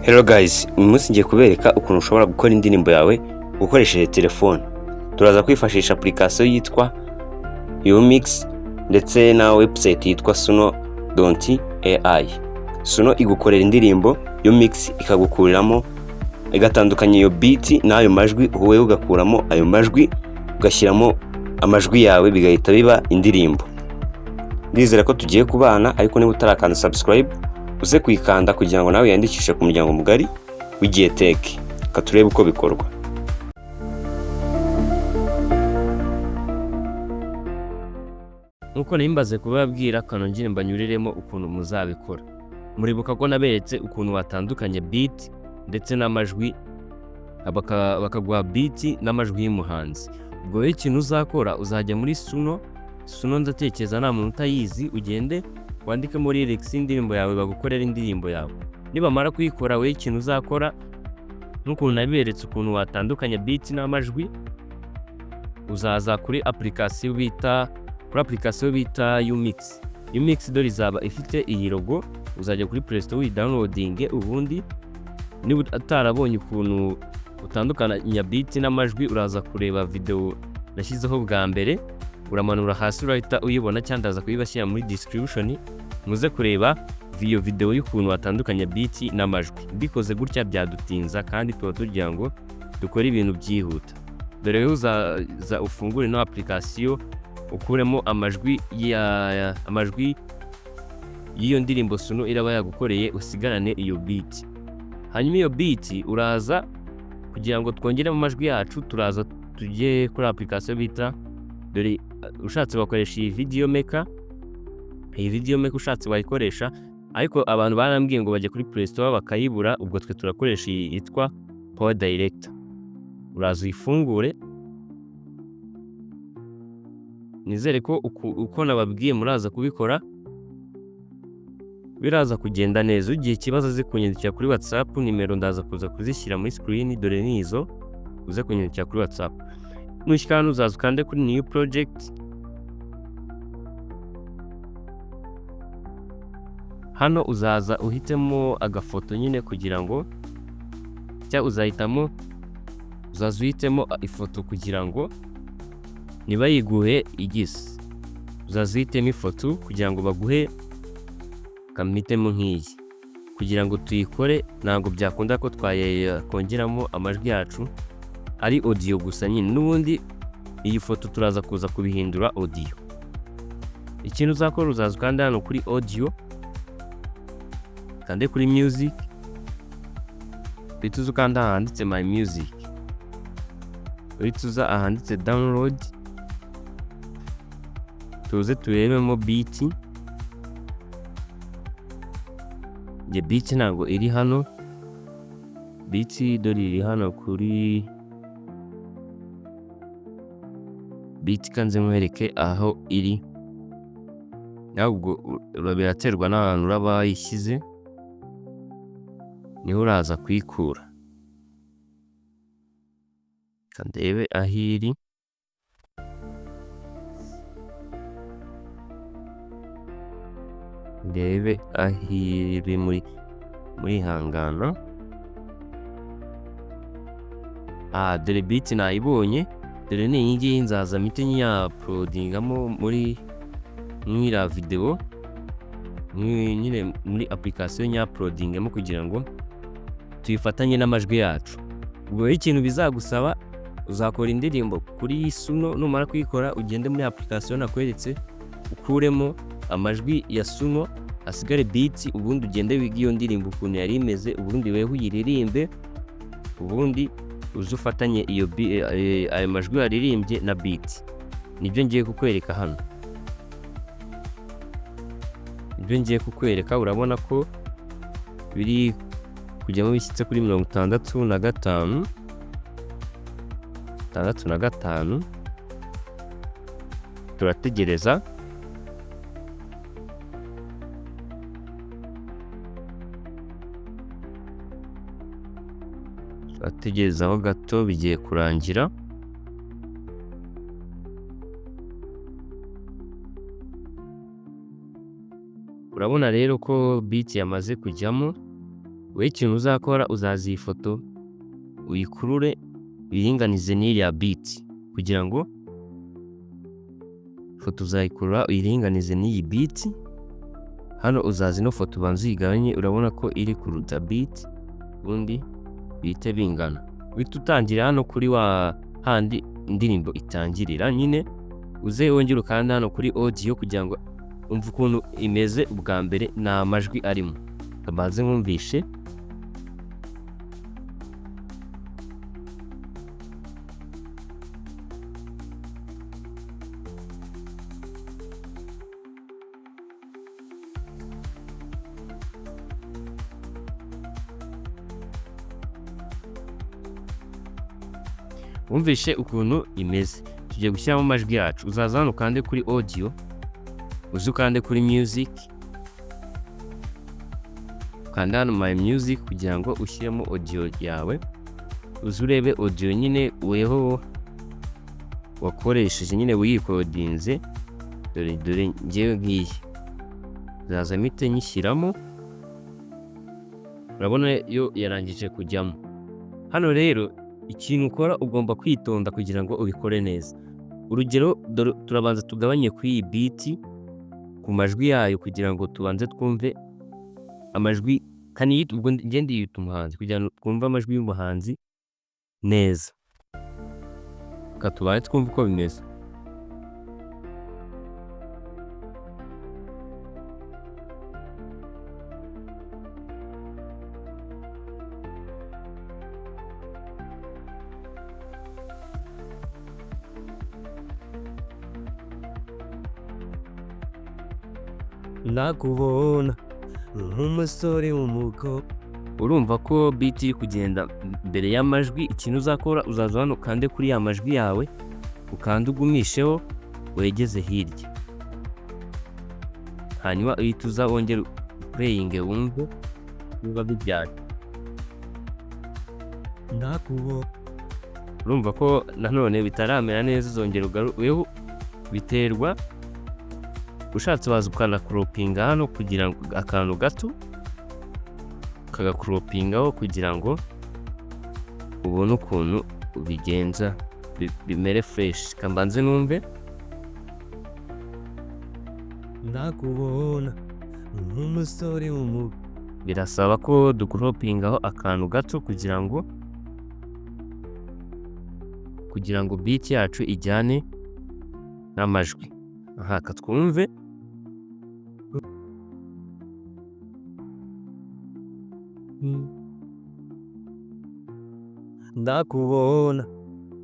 Hello guys, uyu munsi ngiye kubereka ukuntu ushobora gukora indirimbo yawe ukoresheje telefone. Turaza kwifashisha application yitwa Umix ndetse na website yitwa Suno.ai. Suno igukorera indirimbo, Umix ikagukuriramo, igatandukanya iyo beat n'ayo majwi, wowe ugakuramo ayo majwi ugashyiramo amajwi yawe bigahita biba indirimbo. Ndizera ko tugiye kubana, ariko niba utarakanda subscribe uze kuyikanda kugira ngo nawe wiyandikishe ku muryango mugari w'igihe tech. Reka turebe uko bikorwa. Nk'uko nari mbaze kubabwira, kanongere mbanyuriremo ukuntu muzabikora. Muribuka ko naberetse ukuntu watandukanya beat ndetse n'amajwi, bakaguha beat n'amajwi y'umuhanzi. Ubwo rero ikintu uzakora, uzajya muri Suno. Suno ndatekereza nta muntu utayizi. Ugende wandikemo lyrics y'indirimbo yawe, bagukorera indirimbo yawe. Nibamara kuyikora, wowe ikintu uzakora, nk'ukuntu naberetse ukuntu watandukanya beat n'amajwi, uzaza kuri application bita Umix. Umix dore izaba ifite iyi logo. Uzajya kuri Play Store uyidownloadinge. Ubundi niba utarabonye ukuntu utandukanya beat n'amajwi, uraza kureba video nashyizeho bwa mbere, uramanura hasi urahita uyibona, cyangwa ndaza kuyibashyira muri description, muze kureba iyo video y'ukuntu watandukanya beat n'amajwi. Mbikoze gutya byadutinza, kandi tuba tugira ngo dukore ibintu byihuta. Dore rero, uzaza ufungure ino application, ukuremo amajwi y'iyo ndirimbo Suno iraba yagukoreye, usigarane iyo beat. Hanyuma iyo beat uraza, kugira ngo twongeremo amajwi yacu, turaza tujye kuri application bita, dore ushatse wakoresha iyi video maker. Iyi video maker ushatse wayikoresha, ariko abantu barambwiye ngo bajya kuri Play Store bakayibura. Ubwo twe turakoresha iyi yitwa Power Director. Uraza uyifungure. Nizere ko uko nababwiye muraza kubikora, biraza kugenda neza. Ugiye ikibazo aze kunyandikira kuri WhatsApp, nimero ndaza kuza kuzishyira muri screen, dore nizo, uze kunyandikira kuri WhatsApp. Nushyika hano uzaza ukande kuri new project. Hano uzaza uhitemo agafoto nyine kugira ngo, cyangwa uzahitamo, uzaza uhitemo ifoto kugira ngo ntibayiguhe igise. Uzaza uhitemo ifoto kugira ngo baguhe. Kamitemo nk'iyi kugira ngo tuyikore. Ntabwo byakunda ko twakongeramo amajwi yacu ari audio gusa nyine. N'ubundi iyi foto turaza kuza kubihindura audio. Ikintu uzakora, uzaza ukanda hano kuri audio, ukande kuri music, uhita uza ukanda ahanditse my music, uhita uza ahanditse download, tuze turebemo beat. Njye beat ntabwo iri hano. Beat dore iri hano kuri beat. Kanze nkwereke aho iri. Nawe ubwo biraterwa n'ahantu uraba wayishyize, niho uraza kuyikura. Reka ndebe aho iri, ndebe aho iri. Muri hangana. Ah, dore beat nayibonye, dore ni iyi ngiyi. Nzaza mpite nyiyauploadingamo muri mwiriya video nyine, muri application nyiyauploadingemo kugira ngo tuyifatanye n'amajwi yacu. Ubwo rero ikintu bizagusaba, uzakora indirimbo kuri Suno. Numara kuyikora, ugende muri application nakweretse, ukuremo amajwi ya Suno, hasigare beat. Ubundi ugende wige iyo ndirimbo ukuntu yari imeze, ubundi weho uyiririmbe, ubundi uze ufatanye iyo ayo majwi waririmbye na beat. Nibyo ngiye kukwereka hano, nibyo ngiye kukwereka. Urabona ko biri kujyamo, bishyitse kuri 65, 65. Turategereza. Turategerezaho gato, bigiye kurangira. Urabona rero ko beat yamaze kujyamo. Wowe ikintu uzakora, uzaza iyi foto uyikurure, uyiringanize n'iriya beat, kugira ngo ifoto uzayikurura uyiringanize n'iyi beat. Hano uzaza ino foto ubanze uyigabanye, urabona ko iri kuruta beat, ubundi bihite bingana. Uhite utangira hano kuri wa handi indirimbo itangirira nyine, uze wongere ukande hano kuri audio kugira ngo umve ukuntu imeze ubwa mbere nta majwi arimo. Mbanze nkumvishe. Wumvishe ukuntu imeze. Tugiye gushyiramo amajwi yacu. Uzaza hano ukande kuri audio, uze ukande kuri music, ukande hano my music kugira ngo ushyiremo audio yawe, uze urebe audio nyine weho wakoresheje nyine wiyikodinze. Dore ngewe ngiyi, nzaza mpite nyishyiramo, urabona yo yarangije kujyamo. Hano rero ikintu ukora, ugomba kwitonda kugira ngo ubikore neza. Urugero, dore turabanza tugabanye kuri iyi beat ku majwi yayo kugira ngo tubanze twumve amajwi kaniyita, ubwo njye ndiyita umuhanzi, kugira ngo twumve amajwi y'umuhanzi neza. Reka tubanze twumve uko bimeze. Nakubona nk'umusore w'umukobwa. Urumva ko beat iri kugenda mbere y'amajwi. Ikintu uzakora, uzaza hano ukande kuri ya majwi yawe, ukande ugumisheho wegeze hirya, hanyuma uhite uza wongere uplayinge wumve niba bijyanye. Nakubona. Urumva ko nanone bitaramera neza, uzongera ugaruyeho, biterwa. Ushatse waza ukanacropinga hano kugira ngo akantu gato ukagacropingaho kugira ngo ubone ukuntu ubigenza bimere fresh. Kambanze numve. Nakubona nk'umusore w'umukobwa. Birasaba ko ducropingaho akantu gato kugira ngo beat yacu ijyane n'amajwi. Aha katwumve. Ndakubona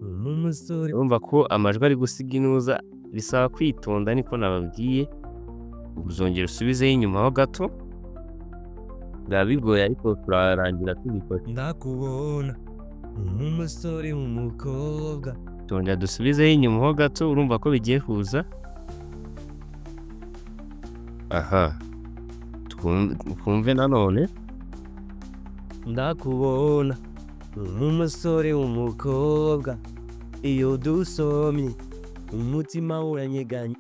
nk'umusore. Urumva ko amajwi ari gusiga inuza, bisaba kwitonda, niko nababwiye. Uzongera usubizeyo inyuma ho gato, biba bigoye ariko turarangira tubikora. Ndakubona nk'umusore w'umukobwa. Tongera dusubizeyo inyuma ho gato, urumva ko bigiye kuza. Aha twumve nanone. Ndakubona nk'umusore w'umukobwa, iyo dusomye umutima uranyeganye.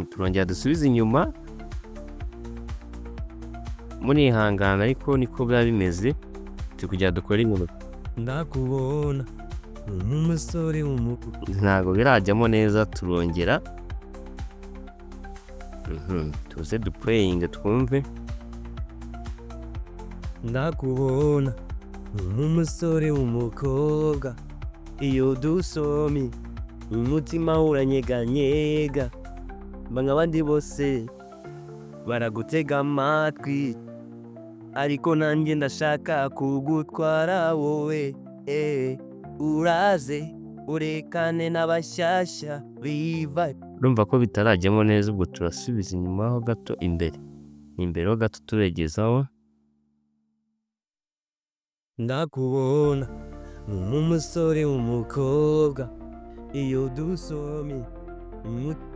Turongera dusubize inyuma, murihangana ariko niko biba bimeze, turi kugira dukore inkuru. Ndakubona nk'umusore w'umukobwa. Ntabwo birajyamo neza, turongera tuze duplayinge twumve. Ndakubona nk'umusore w'umukobwa, iyo dusomye umutima uranyeganyega, mba abandi bose baragutega amatwi, ariko nanjye ndashaka kugutwara wowe, uraze urekane n'abashyashya biva. Urumva ko bitarajyamo neza, ubwo turasubiza inyuma ho gato, imbere imbere ho gato turegezaho. Ndakubona nk'umusore w'umukobwa, iyo dusomye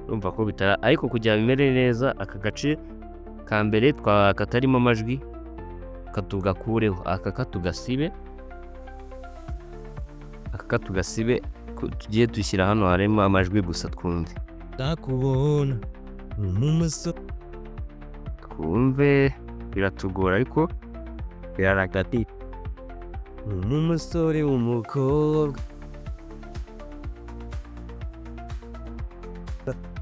Urumva ko bitara, ariko kugira bimere neza, aka gace ka mbere twa katarimo amajwi katugakureho, aka katugasibe, aka katugasibe, tugiye dushyira hano harimo amajwi gusa twumve. Ndakubona nk'umusore. Twumve, biratugora ariko Yaragati n'umusore w'umukobwa,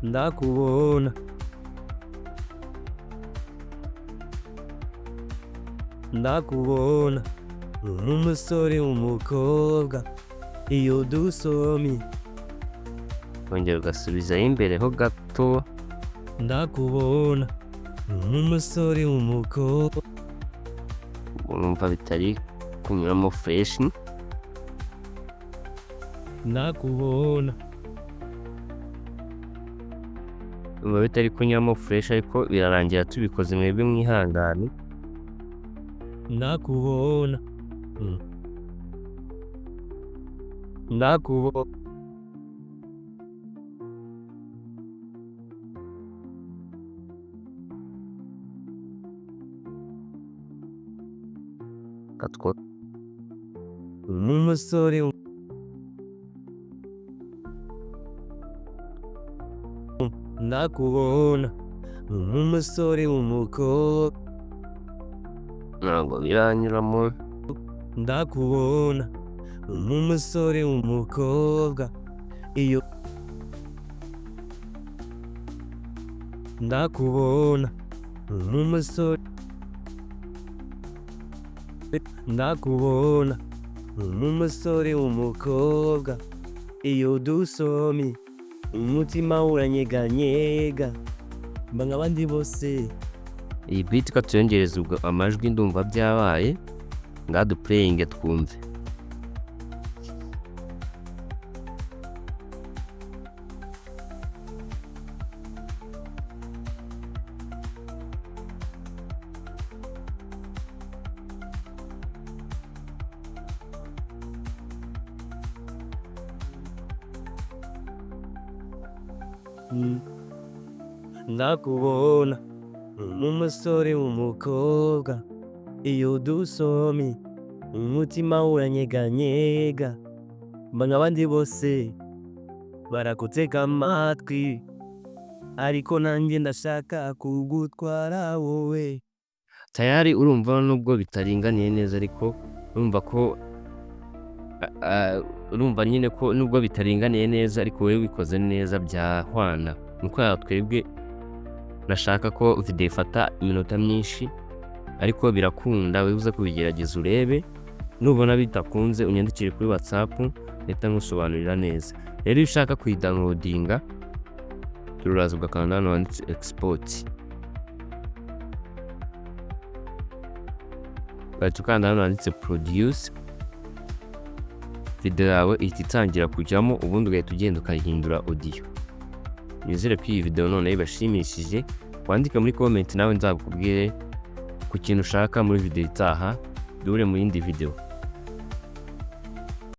ndakubona, ndakubona n'umusore w'umukobwa iyo dusomye. Kongera ugasubizayo imbere ho gato. Ndakubona n'umusore w'umukobwa. Urumva bitari kunyuramo fresh. Ndakubona. Urumva bitari kunyuramo fresh, ariko birarangira tubikoze, mwebwe mwihangane. Ndakubona, ndakubona. Katwo n'umusore, ndakubona n'umusore w'umukobwa. Ntabwo biranyuramo. Ndakubona n'umusore w'umukobwa iyo ndakubona n'umusore, ndakubona n'umusore w'umukobwa iyo dusomye umutima uranyeganyega mba nk'abandi bose. Iyi beat ko tuyongereza ubwo amajwi, ndumva byabaye ngaha, duplayinge twumve. Ndakubona n'umusore w'umukobwa iyo dusomye umutima uranyeganyega mba nk'abandi bose barakutega amatwi, ariko nanjye ndashaka kugutwara wowe. Tayari urumva nubwo bitaringaniye neza, ariko urumva ko urumva nyine ko nubwo bitaringaniye neza, ariko wowe wikoze neza byahwana. Nuko twebwe nashaka ko video ifata iminota myinshi, ariko birakunda. Wowe uze kubigerageza urebe, nubona bidakunze unyandikire kuri WhatsApp ndahita nkusobanurira neza. Rero iyo ushaka kuyidownloadinga, turaza ugakanda hano handitse export, ugahita ukanda hano handitse produce, video yawe ihita itangira kujyamo, ubundi ugahita ugenda ukayihindura audio. Nizere ko iyi video noneho ibashimishije. Wandike muri comment nawe nzakubwire ku kintu ushaka muri video itaha. Duhure mu yindi video.